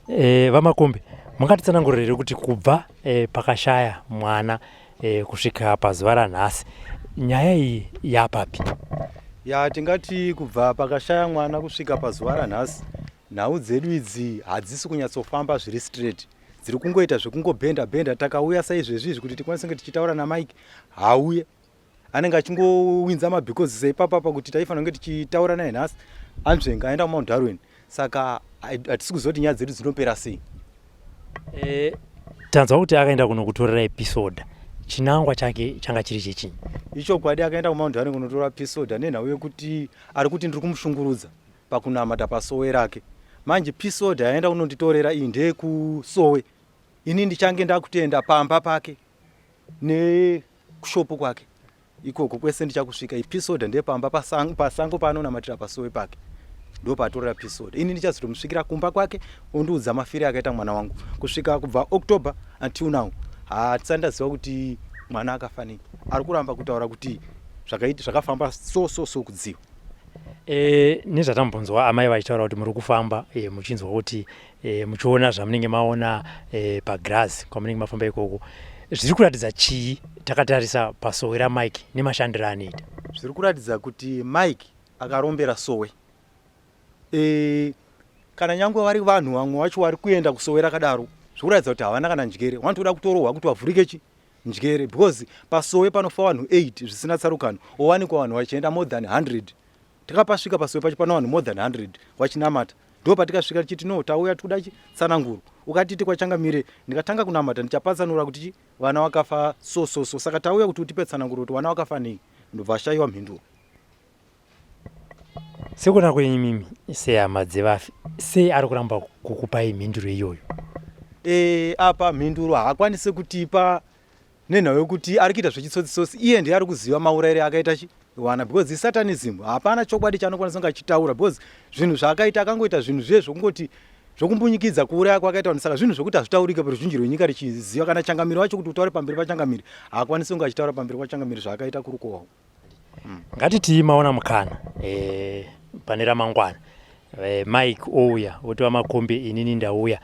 E, VaMakombe, mungatitsanangurira here kuti kubva e, pakashaya mwana e, kusvika pazuva ranhasi nyaya iyi yapapi? Ya, tingati kubva pakashaya mwana kusvika pazuva ranhasi, nhau dzedu idzi hadzisi kunyatsofamba zviri straight, dziri kungoita zvekungobhenda bhenda. Takauya saizvezvi izvi kuti tikwanise kunge tichitaura naMike, hauye, anenge achingowinza mabhikozisa ipapapa kuti taifanira kunge tichitaura naye nhasi, anzvenga aenda kuMount Darwin, saka hatisi kuziva kuti nyaya dzedu dzinopera sei. Tanzwa kuti akaenda kunokutorera episoda, chinangwa chake changa chiri chechinyi? Ichokwadi, akaenda kuMount Darwin kunotora episoda nenhau yekuti ari kuti ndiri kumushungurudza pakunamata pasowe rake. Manje pisoda yaenda kunonditorera iyi ndeyekusowe, ini ndichange ndakutoenda pamba pake nekushopu kwake ikoko kwese ndichakusvika. Episoda ndepamba pasango paanonamatira pasowe pake, ndopatorera episode. Ini ndichazotomusvikira kumba kwake ondiudza mafiro akaita mwana wangu. Kusvika kubva October until now hatisati ndaziva kuti mwana akafa nei. Ari kuramba kutaura kuti zvakafamba so so so kudziwa. Nezvatambonzwa amai vachitaura kuti muri kufamba muchinzwa kuti muchiona zvamunenge maona pagrass kwamunenge mafamba ikoko, zviri kuratidza chii takatarisa pasowe raMike nemashandiro anoita? Zviri kuratidza kuti Mike akarombera sowe. Kana nyangwe vari vanhu vamwe vacho vari kuenda kusowe rakadaro, zviri kuratidza kuti havana kana njere, vanotoda kutorohwa kuti vavhurike chi njere, because pasowe panofa vanhu 8 zvisina tsarukano, owanikwa vanhu vachienda more than 100. Takapasvika pasowe pacho pana vanhu more than 100 vachinamata. Ndo patikasvika tichiti, "No, tauya tikuda chi tsananguro. Ukatiti kwachangamire ndikatanga kunamata, ndichapatsanura kuti chi vana vakafa so so so. Saka tauya kuti utipe tsananguro kuti vana vakafa nei." Ndobva ashayiwa mhinduro. Sekuona kwenyu imimi sehama dzevafi, sei ari kuramba kukupai mhinduro iyoyo? Apa mhinduro haakwanisi kutipa nenhau yekuti ari kuita zvechitsotsitsotsi. Iye ndiye ari kuziva maurayiro akaita chi wana, because isatanism, hapana chokwadi chaanokwanisa kunge achitaura, because zvinhu zvaakaita, akangoita zvinhu zviye zvokungoti zvokumbunyikidza kuuraya kwakaita vanhu. Saka zvinhu zvokuti hazvitaurike paruzhinji rwenyika richiziva, kana changamiri wacho, kuti utaure pamberi pachangamiri, haakwanisi kunge achitaura pamberi pachangamiri zvaakaita kurukohwa. Ngatitii maona mukana pane ramangwana, Mike ouya oti, "VaMakombe, inini ndauya,"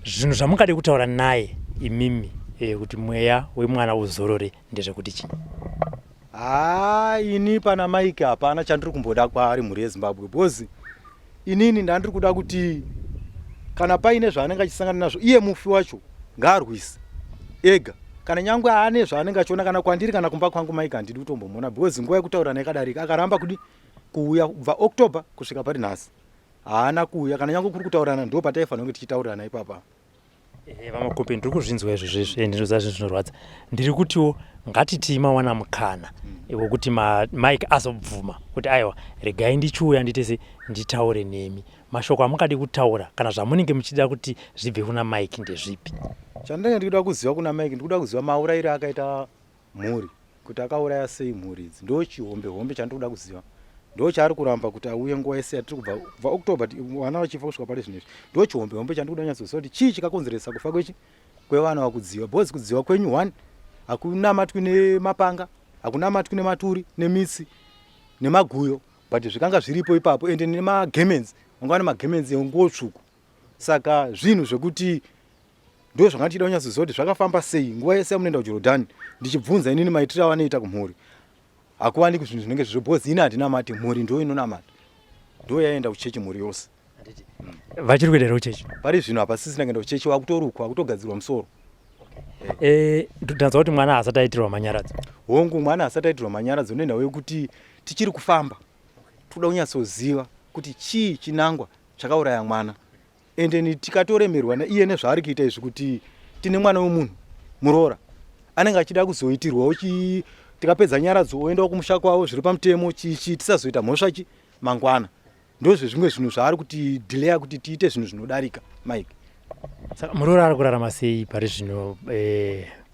zvinhu zvamungade kutaura naye imimi kuti mweya wemwana uzorore ndezvekuti chii? Haa, ini pana Mike hapana chandiri kumboda kwaari, mhuri yeZimbabwe, because inini ndandiri kuda kuti kana paine zvaanenge achisangana nazvo iye mufi wacho, ngaarwise ega. Kana nyangwe aane zvaanenge achiona kana kwandiri kana kumba kwangu, Mike handidi kutombomuona, because nguva yekutaurana yakadarika, akaramba kudi kuuya. Kubva October kusvika pari nhasi haana kuuya. Kana nyangwe kuri kutaurirana, ndo pataifanira kunge tichitaurirana ipapa. VaMakombe, ndiri kuzvinzwa izvo zvezvo, ndinoziva zvinhu zvinorwadza. Ndiri kutiwo ngatitii mawana mukana wekuti Mike azobvuma kuti, "Aiwa, regai ndichiuya nditese nditaure nemi," mashoko amungadi kutaura kana zvamunenge muchida kuti zvibve kuna Mike ndezvipi? Chandinenge ndikuda kuziva kuna Mike, ndikuda kuziva maurayiro akaita mhuri, kuti akauraya sei mhuri idzi. Ndo chihombe hombe chandikuda kuziva, ndo chaari kuramba kuti auye nguva yese yatiri kubva October vana vachifa kusvika pari zvino izvi. Ndo chihombe hombe chandikuda kunyatsoziva, kuti chii chikakonzeresa kufa kwechi kwevana vakudziva, because kudziva kwenyu one hakunamatwi nemapanga, hakunamatwi nematuri, nemitsi, nemaguyo, but zvikanga zviripo ipapo, ende nemagemens, vanga vane magemens enguo tsvuku. Saka zvinhu zvekuti ndo zvanga tichida kunyatsoziva kuti zvakafamba sei. Nguva yese yamunoenda kuJorodhani, ndichibvunza inini maitiro avanoita kumhuri, hakuwanikwi zvinhu zvinenge zvizvo, because ini handinamati, mhuri ndo inonamata, ndo yaenda kuchechi mhuri yose. Vachiri kuenda here kuchechi? Pari zvino hapasisina kuenda kuchechi, wakutorukwa, wakutogadzirwa musoro. Ndanzwa kuti mwana haasati aitirwa manyaradzo. Hongu, mwana haasati aitirwa manyaradzo nenhau yekuti tichiri kufamba, toda kunyatsoziva kuti chii chinangwa chakauraya mwana. Ende tikatoremerwa naiye nezvaari kuita izvi, kuti tine mwana wemunhu muroora anenge achida kuzoitirwawo chi tikapedza nyaradzo oendawo kumusha kwavo zviri pamutemo, chichi tisazoita mhosva chi mangwana. Ndozvezvimwe zvinhu zvaari kuti delaya kuti tiite zvinhu zvinodarika Mike. Saka muroora ari kurarama sei pari zvino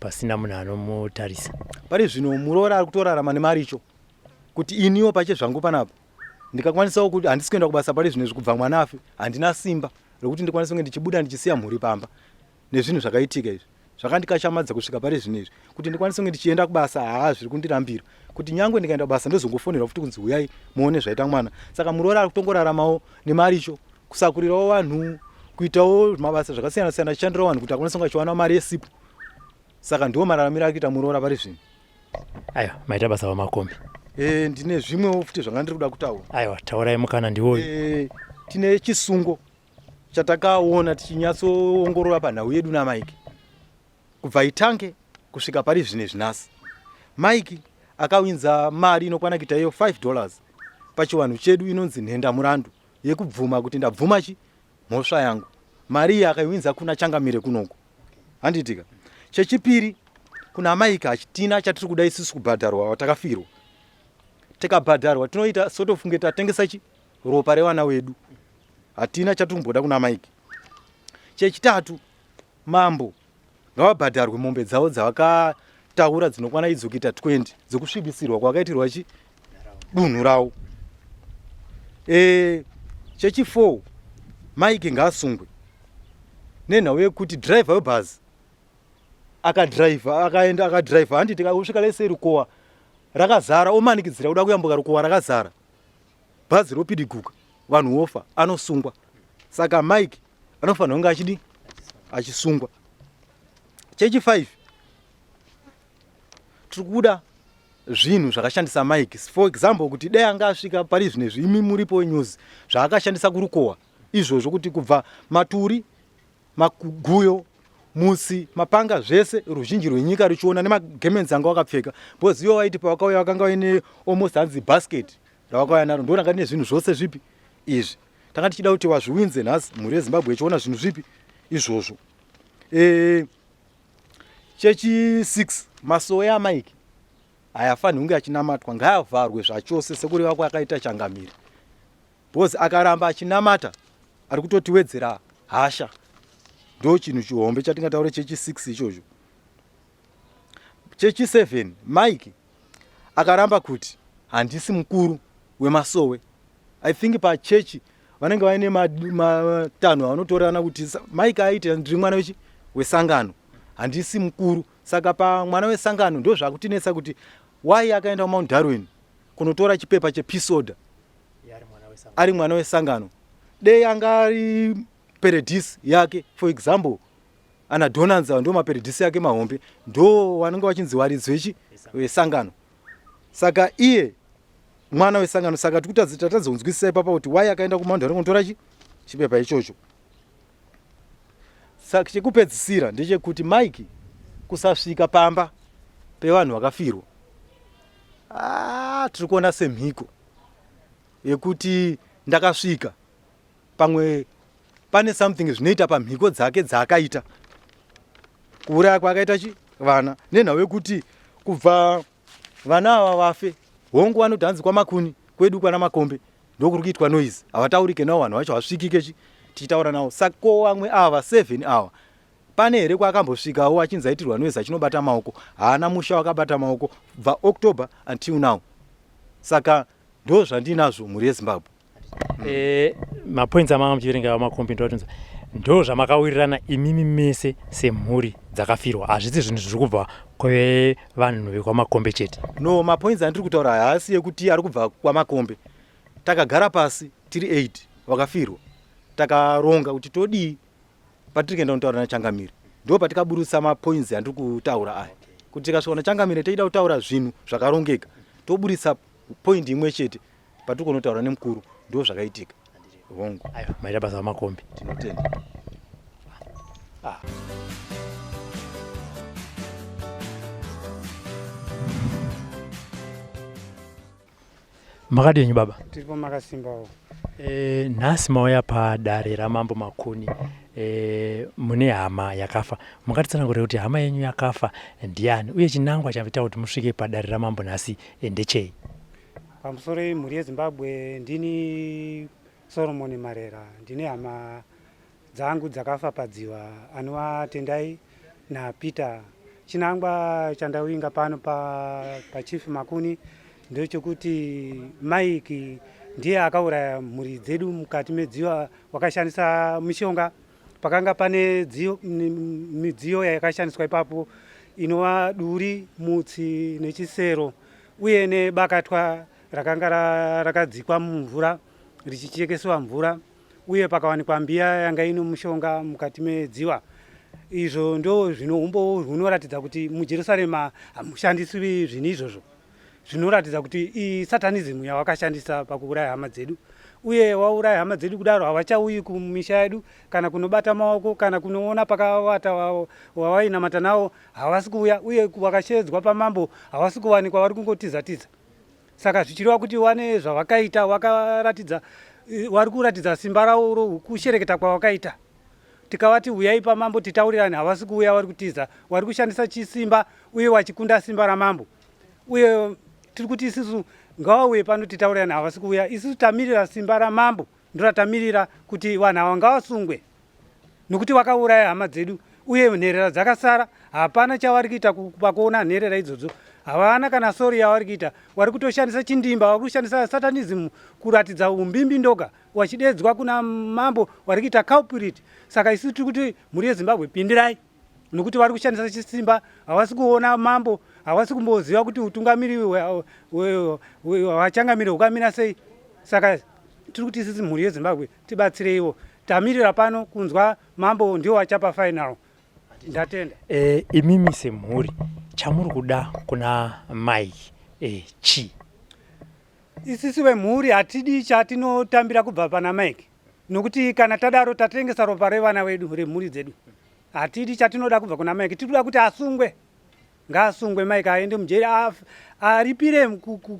pasina munhu anomutarisa? Pari zvino muroora ari kutorarama nemaricho, kuti iniwo pache zvangu panapa ndikakwanisawo kuti handisi kuenda kubasa pari zvino izvi. Kubva mwana afe handina simba rekuti ndikwanise kunge ndichibuda ndichisiya mhuri pamba nezvinhu zvakaitika izvi zvakandikashamadza kusvika pari zvino izvi. Kuti ndikwanise kunge ndichienda kubasa, haa, zviri kundirambira, kuti nyangwe ndikaenda kubasa ndozongofonerwa futi kunzi, "Uyai muone zvaita mwana." Saka muroora ari kutongoraramawo nemaricho, kusakurirawo vanhu. kuitawo mabasa zvakasiyana siyana achishandira vanhu kuti akwanise kunge achiwana mari yesipo. Saka ndiwo mararamiro ari kuita muroora pari zvino. Aiwa, maita basa VaMakombe. E, ndine zvimwewo futi zvanga ndiri kuda kutaura. Aiwa, taurai, mukana ndiwoyu. E, tine chisungo chatakaona tichinyatsoongorora panhau yedu naMike kubva itange kusvika pari zvine zvinasi. Mike akawinza mari inokwana kuita iyo 5 dollars, pachivanhu chedu inonzi nhenda murandu, yekubvuma kuti ndabvuma chi mhosva yangu. Mari iyi akaiwinza kuna changamire kunoku, handitika? Chechipiri, kuna Mike hachitina chatiri kuda isusu kubhadharwa watakafirwa. Tikabhadharwa tinoita sotofunge tatengesa chi ropa revana wedu. Hatina chatiri kumboda kuna Mike. Chechitatu, mambo ngavabhadharwe mombe dzavo dzavakataura dzinokwana idzo kuita 20 dzekusvibisirwa kwakaitirwa chi dunhu ravo. E, chechi4, Mike ngaasungwe nenhau yekuti dhiraivha webhazi akadhiraivha, akaenda akadhiraivha, handiti, kusvika lese rukowa rakazara, omanikidzira kuda kuyambuka rukowa rakazara, bhazi ropidiguka, vanhu vofa, anosungwa. Saka Mike anofanira kunge achidi achisungwa. Chechi5, tiri kuda zvinhu zvakashandisa Mike, for example kuti dai anga asvika pari zvinezvi imi muripo news, zvaakashandisa kurukohwa izvozvo, kuti kubva maturi, maguyo, musi, mapanga, zvese ruzhinji rwenyika ruchiona, nemagemenzi anga wakapfeka, because ivo vaiti pavakauya vakanga vaine almost hanzi basket ravakauya naro ndo ranga rine zvinhu zvose zvipi izvi. Tanga tichida kuti vazviwinze nhasi mhuri yeZimbabwe ichiona zvinhu zvipi izvozvo. E, chechi 6, masowe aMike hayafaniri kunge achinamatwa, ngaavharwe zvachose sekureva kwakaita changamire, because akaramba achinamata ari kutotiwedzera hasha. Ndo chinhu chihombe chatingataure chechi 6 ichocho. Chechi 7, Mike akaramba kuti handisi mukuru wemasowe. I think pachechi vanenge vaine matanho avanotorana kuti Mike aiti ndiri mwana wechi wesangano, handisi mukuru. Saka pamwana wesangano ndo zvakutinetsa kuti why akaenda kuMount Darwin kunotora chipepa chepeace order ari mwana wesangano. Dei anga ari peredhisi yake, for example ana Donanza ndo maperedhisi yake mahombe, ndo vanenge vachinzi varidzi vechi vesangano. Saka iye mwana wesangano, saka tikutadza tatadza kunzwisisa ipapa kuti why akaenda kuMount Darwin kunotora chi chipepa ichocho. Saka chekupedzisira ndechekuti Mike kusasvika pamba pevanhu vakafirwa, ah, tiri kuona semhiko yekuti ndakasvika pamwe pane something zvinoita pamhiko dzake dzaakaita kuuraya kwaakaita chi vana, nenhau yekuti kubva vana ava vafe, hongu vanoti hanzi kwaMakuni kwedu kwana Makombe ndokuri kuitwa noise, havataurike navo vanhu vacho, havasvikike chi tichitaura navo. Saka ko vamwe ava 7 ava pane here kwaakambosvikawo achinzi aitirwa noise achinobata maoko? Haana musha wakabata maoko kubva October until now. Saka ndo zvandinazvo, mhuri yeZimbabwe. E, mapoints amanga muchiverenga VaMakombe ndoatonza ndo zvamakawirirana imimi mese semhuri dzakafirwa, hazvisi zvinhu zviri kubva kwevanhu vekwaMakombe chete? No, mapoints andiri kutaura haasi ekuti ari kubva kwaMakombe. Takagara pasi tiri 8 vakafirwa, takaronga kuti todii patiri kuenda kunotaura nachangamire. Ndo patikaburutsa mapoints andiri kutaura aya, kuti tikasvika nachangamire tichida kutaura zvinhu zvakarongeka, toburitsa point imwe chete patiri kunotaura nemukuru. Ndo zvakaitika, hongu. Aiwa, maita basa VaMakombe. Tinotenda. Ah. Makadini baba? Tiripo, makasimbawo? E, nhasi mauya padare raMambo Makuni, e, mune hama yakafa. Mungatitsanangurire kuti hama yenyu yakafa ndiani, uye chinangwa chaita kuti musvike padare ramambo nhasi e, ndechei? Pamusoro yemhuri yeZimbabwe, ndini Solomon Marera. Ndine hama dzangu dzakafa padziva, anova Tendai naPeter. Chinangwa chandawinga pano paChief Makuni ndechekuti Mike ndiye akauraya mhuri dzedu mukati medziva, wakashandisa mishonga. Pakanga pane midziyo yakashandiswa ipapo inova duri, mutsi nechisero, uye nebakatwa rakanga rakadzikwa mumvura richichekeswa mvura. uye pakawanikwa mbiya yanga ine mushonga mukati medziva. Izvo ndo zvino umbowo hunoratidza kuti muJerusarema hamushandiswi zvinhu izvozvo. Zvinoratidza kuti isatanism yawakashandisa pakuuraya hama dzedu. Uye wauraya hama dzedu kudaro havachauyi kumisha yedu kana kunobata maoko kana kunoona pakavata wawainamata nawo havasi kuuya uye wakasheedzwa pamambo havasi kuwanikwa vari kungotiza tiza. Saka zvichireva kuti wane zvavakaita wakaratidza wari kuratidza simba ravo rokushereketa kwawakaita. Tikavati huyai pamambo titaurirane havasi kuuya vari kutiza wari kushandisa chisimba uye wachikunda simba ramambo. Uye tiri kuti isusu ngavauye pano titaurirane havasi kuuya isusu tamirira simba ramambo ndoratamirira kuti vanhu ava ngavasungwe nokuti vakauraya hama dzedu uye nherera dzakasara hapana chavari kuita pakuona nherera idzodzo havana kana sori yavari kuita vari kutoshandisa chindimba vari kushandisa satanism kuratidza umbimbindoga wachidedzwa kuna mambo vari kuita culprit saka isu tiri kuti mhuri yeZimbabwe pindirai nokuti vari kushandisa chisimba havasi kuona mambo havasi kumboziva kuti utungamiri hwachangamire hukamira sei saka tiri kuti isisi mhuri yeZimbabwe tibatsireiwo tamirira pano kunzwa mambo ndiwo achapa final ndatenda. E, imimi semhuri chamuri kuda kuna Mike e, chii? Isisi vemhuri hatidi chatinotambira kubva pana Mike nokuti kana tadaro tatengesa ropa revana vedu remhuri dzedu. Hatidi chatinoda kubva kuna Mike, tiri kuda kuti asungwe. Ngaasungwe Mike aende mujeri aripire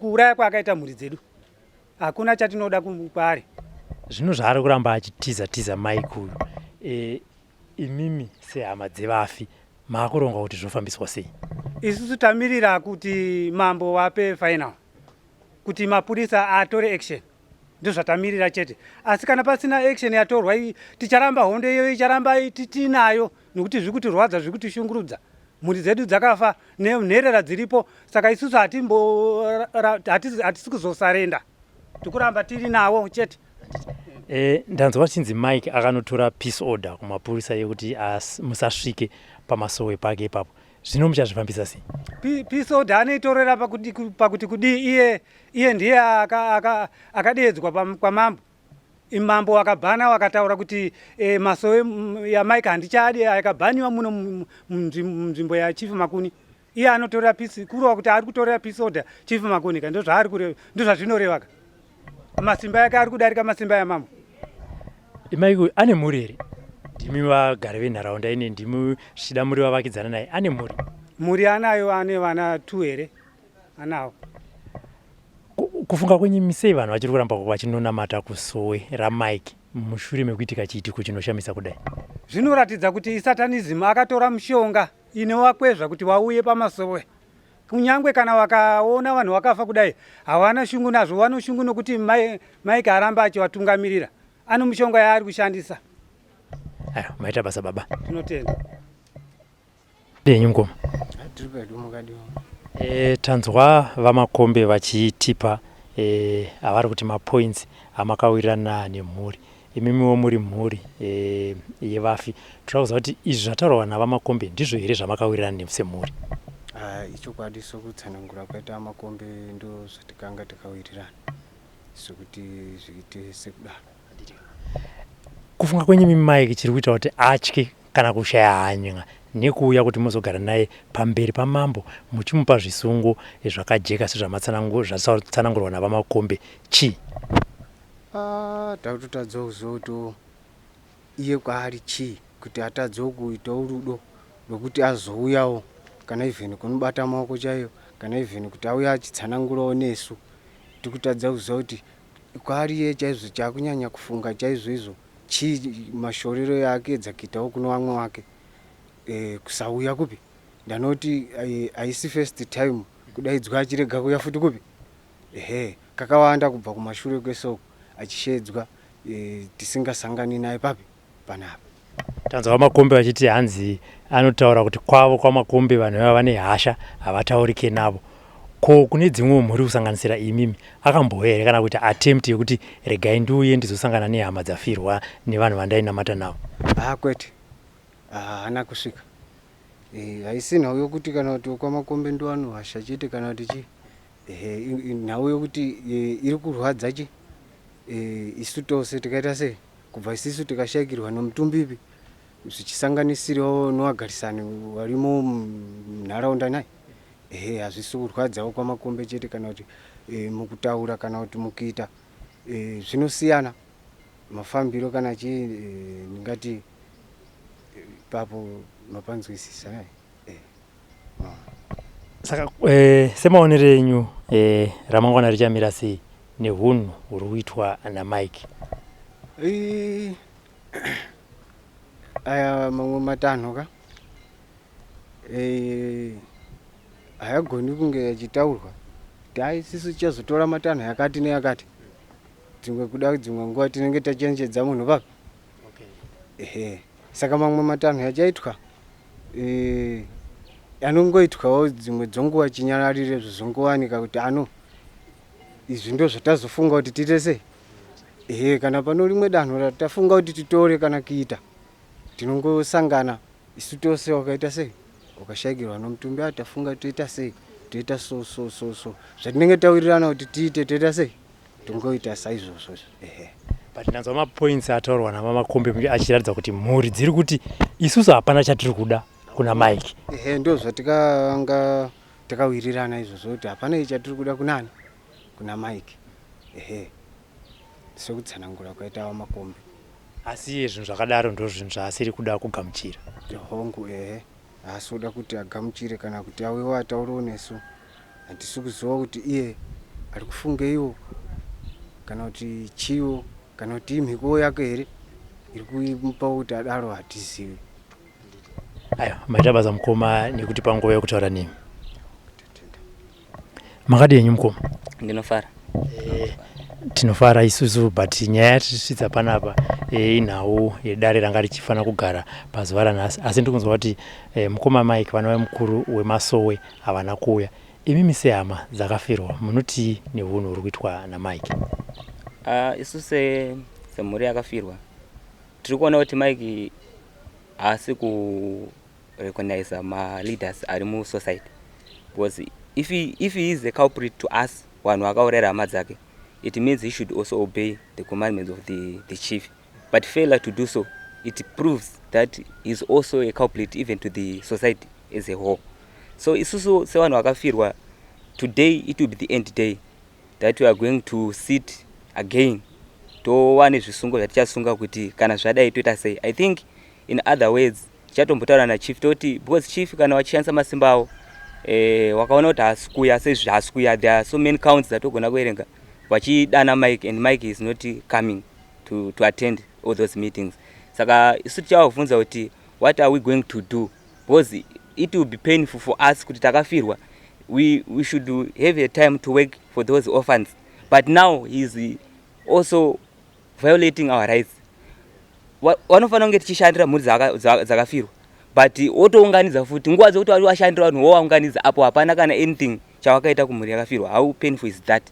kuuraya kwaakaita mhuri dzedu. Hakuna chatinoda kwaari. Zvino zvaari kuramba achitiza tiza Mike uyu e, imimi sehama dzevafi maakuronga kuti zvofambiswa sei? Isusu tamirira kuti mambo wape final kuti mapurisa atore action ndozvatamirira chete asi kana pasina action yatorwa ticharamba hondo iyoyo icharamba tinayo nokuti zviri kutirwadza zviri kutishungurudza mhuri dzedu dzakafa nenherera dziripo saka isusu hatisi kuzosarenda tikuramba tiri nawo chete. E, ndanzwa chinzi Mike akanotora peace order kumapurisa yekuti musasvike pamasowe pake ipapo. Zvino muchazvifambisa sei? Peace order anoitorera pakuti kudii iye iye ndiye akadeedzwa kwamambo mambo wakabhana wakataura kuti e, masowe yaMike handichadi akabhaniwa muno munzvimbo yaChief Makuni iye anotorera peace kureva kuti ari kutorera peace order Chief Makuni ka ndozvaari kureva ndozvazvinoreva ka masimba yake ari kudarika masimba yamambo. Mike ane mhuri here? Ndimi vagari venharaunda ine ndimi zvichida muri vavakidzana naye ane mhuri? Mhuri anayo ane vana 2 here anawo. Kufunga kwenyu sei vanhu vachiri kuramba vachinonamata kusowe raMike mushure mekuitika chiitiko chinoshamisa kudai? Zvinoratidza kuti isatanism akatora mushonga inovakwezva kuti vauye pamasowe. Kunyangwe kana vakaona vanhu vakafa kudai havana shungu nazvo, vano shungu nokuti Mike aramba achivatungamirira. Ano mishonga yaari kushandisa. Ayo, maita basa baba. Tinotenda. Denyu mukoma. Tiri pedu mukadiwa. E, tanzwa vaMakombe vachitipa e, avari kuti mapoints amakawirirana nemhuri. Imimiwo muri mhuri e, yevafi. Toda kuziva kuti izvi zvataurwa naVaMakombe ndizvo here zvamakawirirana semhuri? Ah, ichokwadi sokutsanangura kwaita Makombe ndo zvatikanga takawirirana sokuti zviite sekudaro. Kufunga kwenyu imi Mike chiri kuita kuti atye kana kushaya hanya nekuuya kuti muzogara naye pamberi pamambo muchimupa zvisungo zvakajeka sezvatsanangurwa naVaMakombe chii? Ah, takutotadzawo kuziva kuti iye kwaari chii kuti atadzewo kuitawo rudo rwekuti azouyawo kana even kunobata maoko chaiyo kana even kuti auye achitsanangurawo nesu tikutadza kuziva kuti kwaari iye chaizvo chaakunyanya kufunga chaizvo izvo chii mashorero yaakuyedza kuitawo kuno vamwe wake e, kusauya kupi ndanoti haisi first time kudaidzwa achirega kuuya futi kupi ehe kakawanda kubva kumashure kwese uku achisheedzwa e, tisingasangani naye papi panapa. Tanzwa VaMakombe vachiti hanzi anotaura kuti kwavo kwaMakombe vanhu vava vane hasha havataurike navo. Ko kune dzimwewo mhuri kusanganisira imimi akambouya here kana kuita attempt yekuti regai ndiuye ndizosangana nehama dzafirwa nevanhu vandainamata navo? Haa kwete, haana kusvika. Haisi nhau yokuti kana kuti wekwaMakombe ndiwanohasha chete kana kuti chii. Ehe, nhau yokuti iri kurwadza chi isu tose tikaita sei Kubva isisu tikashaikirwa nomutumbipi zvichisanganisirawo nowagarisani warimo munharaunda nhai ehe hazvisi kurwadzawo kwamakombe chete kana kuti e, mukutaura kana kuti mukuita e, zvinosiyana mafambiro kana chii e, ndingati ipapo mapanzwisisa nhai e. Saka e, semaonero enyu e, ramangwana richamira sei nehunhu huri kuitwa naMike? E, aya mamwe matanho ka e, hayagoni kunge achitaurwa kuti ai sisu tichazotora matanho yakati neyakati dzimwe kuda dzimwe nguva tinenge tachenjedza munhu papi ehe saka mamwe matanho yachaitwa e, anongoitwawo dzimwe dzonguva chinyararire zvozongowanika kuti ano izvi ndo zvatazofunga kuti tiite sei ehe kana pano rimwe danho ratafunga kuti titore kana kuita tinongosangana isu tose wakaita sei wakashaikirwa nomutumbi a tafunga toita sei toita so so so so zvatinenge tawirirana kuti tiite toita sei tongoita saizvozvo ehe But ndanzwa mapoints ataurwa naVaMakombe achiratidza kuti mhuri dziri kuti isusu hapana chatiri kuda kuna Mike. Ehe ndo zvatikanga takawirirana izvozvo kuti hapana chatiri kuda kunani kuna Mike ehe sekutsanangura kwaita VaMakombe. Asi iye zvinhu zvakadaro ndo zvinhu zvaasiri kuda kugamuchira. Hongu ehe haasi kuda kuti agamuchire kana kuti auyewo ataurewo nesu Handisi kuziva kuti iye ari kufungeiwo kana kuti chiwo kana kuti imhikowo yake here iri kumupa kuti adaro hatizivi. Aiwa, maita basa mukoma nekuti panguva yekutaura nemi. Makadii henyu mukoma? Ndinofara. Eh, tinofara isusu but nyaya yatisvitsa panapa eh, inhau yedare ranga richifanira kugara pazuva ranhasi asi ndiri kunzwa kuti eh, mukoma Mike vanova mukuru wemasowe havana kuuya. Imimi sehama dzakafirwa munotii nehunhu huri kuitwa naMike? Uh, isu semhuri yakafirwa tiri kuona kuti Mike haasi kurecognize maleaders ari musociety because if he is a culprit to us vanhu vakaurayira hama dzake it means he should also obey the commandments of the chief but failure to do so it proves that he is also a culprit even to the society as a whole so isusu sevanhu vakafirwa today it will be the end day that we are going to sit again tova nezvisungo zvatichasunga kuti kana zvadai toita sei i think in other words tichatombotaura nachief toti because chief kana vachishandisa masimba avo eh, wakaona kuti haasi kuya sezvi haasi kuya there are so many counts dzatogona kuverenga vachidana Mike and Mike is not coming to attend all those meetings saka isu tichavabvunza kuti what are we going to do because it will be painful for us kuti takafirwa we should have a time to work for those orphans but now he is also violating our rights vanofanira kunge tichishandira mhuri dzakafirwa but wotounganidza futi nguva dzekuti vari washandira vanhu wowaunganidza apo hapana kana anything chawakaita kumhuri yakafirwa how painful is that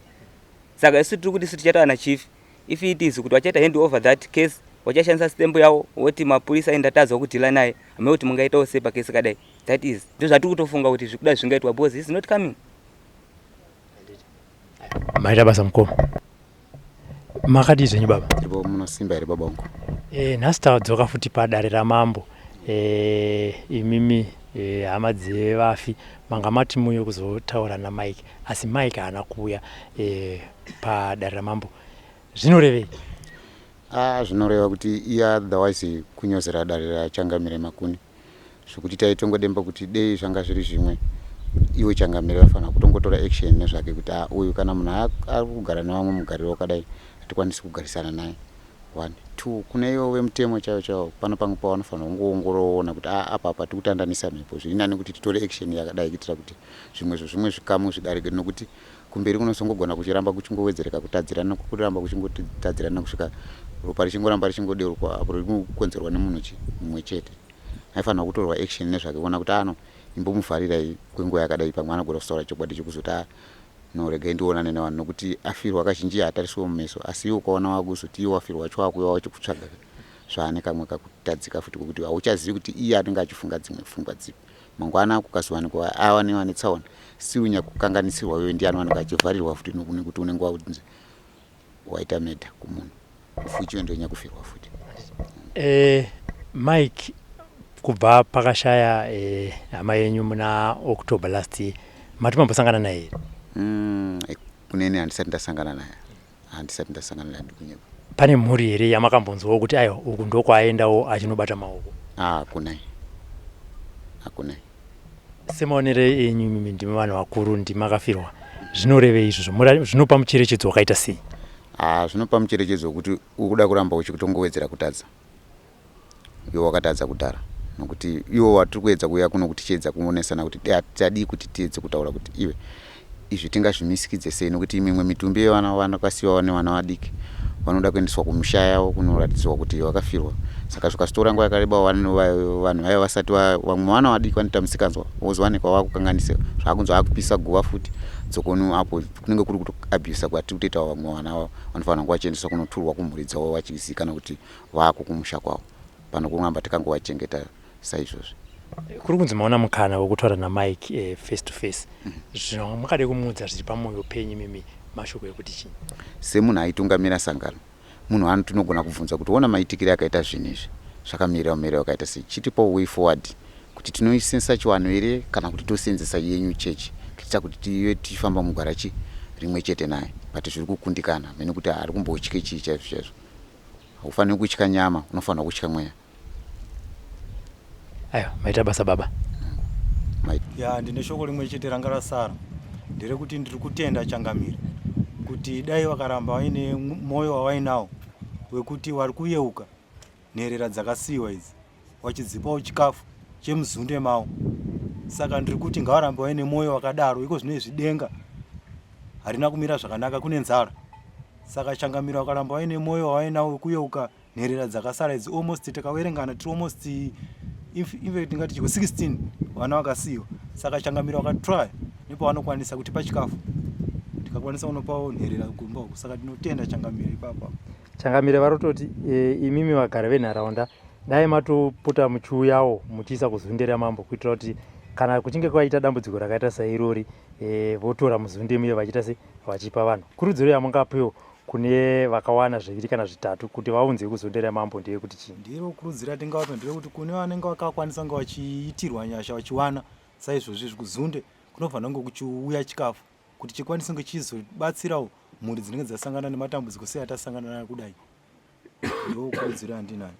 saka isu tiri kuti isu tichataura nachief if it is kuti vachaita hand over that case vachashandisa stamp yavo voti mapurisa endatadzwa kudhila naye hamene kuti mungaitawo sei pakesi kadai that is ndo zvatiri kutofunga kuti zvikuda zvingaitwa because is not coming Maita basa mukoma. Makadii zvenyu baba? Ndipo munosimba here baba wangu? E, nhasi tadzoka futi padare ramambo. E, imimi e, hama dzevafi manga mati muuye kuzotaura naMike asi Mike haana kuuya e, padare ramambo. Zvinorevei? Ah, zvinoreva kuti iye otherwise kunyozera dare raChangamire Makuni zvekuti taitongodemba kuti dei zvanga zviri zvimwe iwe Changamire vafanira kutongotora action nezvake kuti ah, uyu kana munhu ari kugara nevamwe mugariro wakadai hatikwanisi kugarisana naye one two kune ivo vemutemo chaivo chaivo pano pamwe pavanofanira kungoongoroona kuti ah, apa apa tikutandanisa mhepo zviri nani kuti titore action yakadai kuitira kuti zvimwezvo zvimwe zvikamu zvidarike nokuti kumberi kunosongogona kuchiramba kuchingowedzereka kutadzirana kuramba kuchingotadzirana kusvika ropa richingoramba richingodeurwa apo riri kukonzerwa nemunhu chi mumwe chete aifanira kutorwa action nezvake kuona kuti ano imbomuvharirai kwenguva yakadai pamwe anogona kutaura chokwadi chekuzoti a no regai ndionane nevanhu nokuti afirwa kazhinji haatariswe mumeso asi iwe ukaona wakuzoti iwe wafirwa wacho wakuuya wachikutsvaga zvaane kamwe kakutadzika futi kwekuti hauchazivi kuti iye anenge achifunga dzimwe pfungwa dzipi mangwana kukazowanikwa ava newane tsaona siu nyakukanganisirwa iwe ndiye anowanikwa achivharirwa futi nekuti unenge wakunzi waita murder kumunhu. Fuchiwe ndonyakufirwa futi. Eh, Mike, kubva pakashaya hama yenyu muna October last year, mati mambosangana naye here? Kunene handisati ndasangana naye, handisati ndasangana naye, ndikunyepa. Pane mhuri here yamakambonzwawo kuti aiwa, uku ndokwaaendawo achinobata maoko? Ah, hakunai, hakunai. Semaonero enyu imimi, ndimi vanhu vakuru, ndimi makafirwa, zvinorevei izvozvo? Zvinopa mucherechedzo wakaita sei? Ah, zvinopa mucherechedzo wekuti ukuda kuramba uchitongowedzera kutadza iwe wakatadza kudhara, nokuti iwo watiri kuedza kuuya kuno kuti tichiedza kuonesana kuti tadii kuti tiedze kutaura kuti iwe izvi tingazvimisikidze sei, nokuti mimwe mitumbi yevana vakasiyiwa nevana vadiki vanoda kuendeswa kumisha yavo kunoratidzwa kuti vakafirwa. Saka zvikazotora nguva yakareba, vanhu vaya vasati vamwe vana vadiki vanoita musikanzwa, vozowanikwa vakukanganisa, zvakunzi vakupisa guva futi dzokonu. Apo kunenge kuri kutoabhusa kwatiri kutoita. Vamwe vana vanofanira kunge vachiendeswa kunoturwa kumhuri dzavo vachizivikana kuti vako kumusha kwavo, pano kuramba tikangovachengeta saizvozvi. Kuri kunzi maona mukana wekutaura naMike face to face. Zvino makade kumuudza zviri pamwoyo penyu mimi, mashoko ekuti chii? Semunhu aitungamira sangano, munhu ano tinogona kubvunza kuti ona maitikire akaita zvinhu izvi, zvakamirira mumiriro wakaita sei, chitipawo way forward kuti tinoisenzesa chivanhu here kana kuti tosenzesa yenyu chechi, kuitira kuti tive tichifamba mugwara chi rimwe chete naye. But zviri kukundikana mene kuti ari kumbotye chii chaizvo chaizvo. Haufaniri kutya nyama, unofanira kutya mweya. Aiwa, maita basa baba. Ya, ndine shoko rimwe chete ranga rasara, nderekuti ndiri kutenda changamire kuti dai vakaramba vaine mwoyo wavainawo wekuti vari kuyeuka nherera dzakasiyiwa idzi, vachidzipawo chikafu chemuzunde mavo. Saka ndiri kuti ngavarambe vaine mwoyo wakadaro. Iko zvino izvi denga harina kumira zvakanaka, kune nzara. Saka changamire vakaramba vaine mwoyo wavainawo wekuyeuka nherera dzakasara idzi, almost takaverengana tiri almost, infact tingati chiko 16 vana vakasiyiwa. Saka changamire vakatry nepavanokwanisa kutipa chikafu, tikakwanisa kunopawo nherera kumba uko. Saka tinotenda changamire ipapo. Changamire varototi imimi vagari venharaunda dai matopota muchiuyawo muchiisa kuzunde ramambo, kuitira kuti kana kuchinge kwaita dambudziko rakaita sairori, votora muzunde muye vachiita se vachipa vanhu. Kurudziro yamungapewo kune vakawana zviviri kana zvitatu kuti vaunze kuzunde ramambo ndeyekuti chii? Ndiro kurudzira tingavape nderekuti kune vanenge vakakwanisa kunge vachiitirwa nyasha vachiwana saizvozvi izvi, kuzunde kunofanira kunge kuchiuya chikafu kuti chikwanise kunge chizobatsirawo mhuri dzinenge dzasangana nematambudziko seatasangana nayo kudai. Ndokurudziro yandinayo.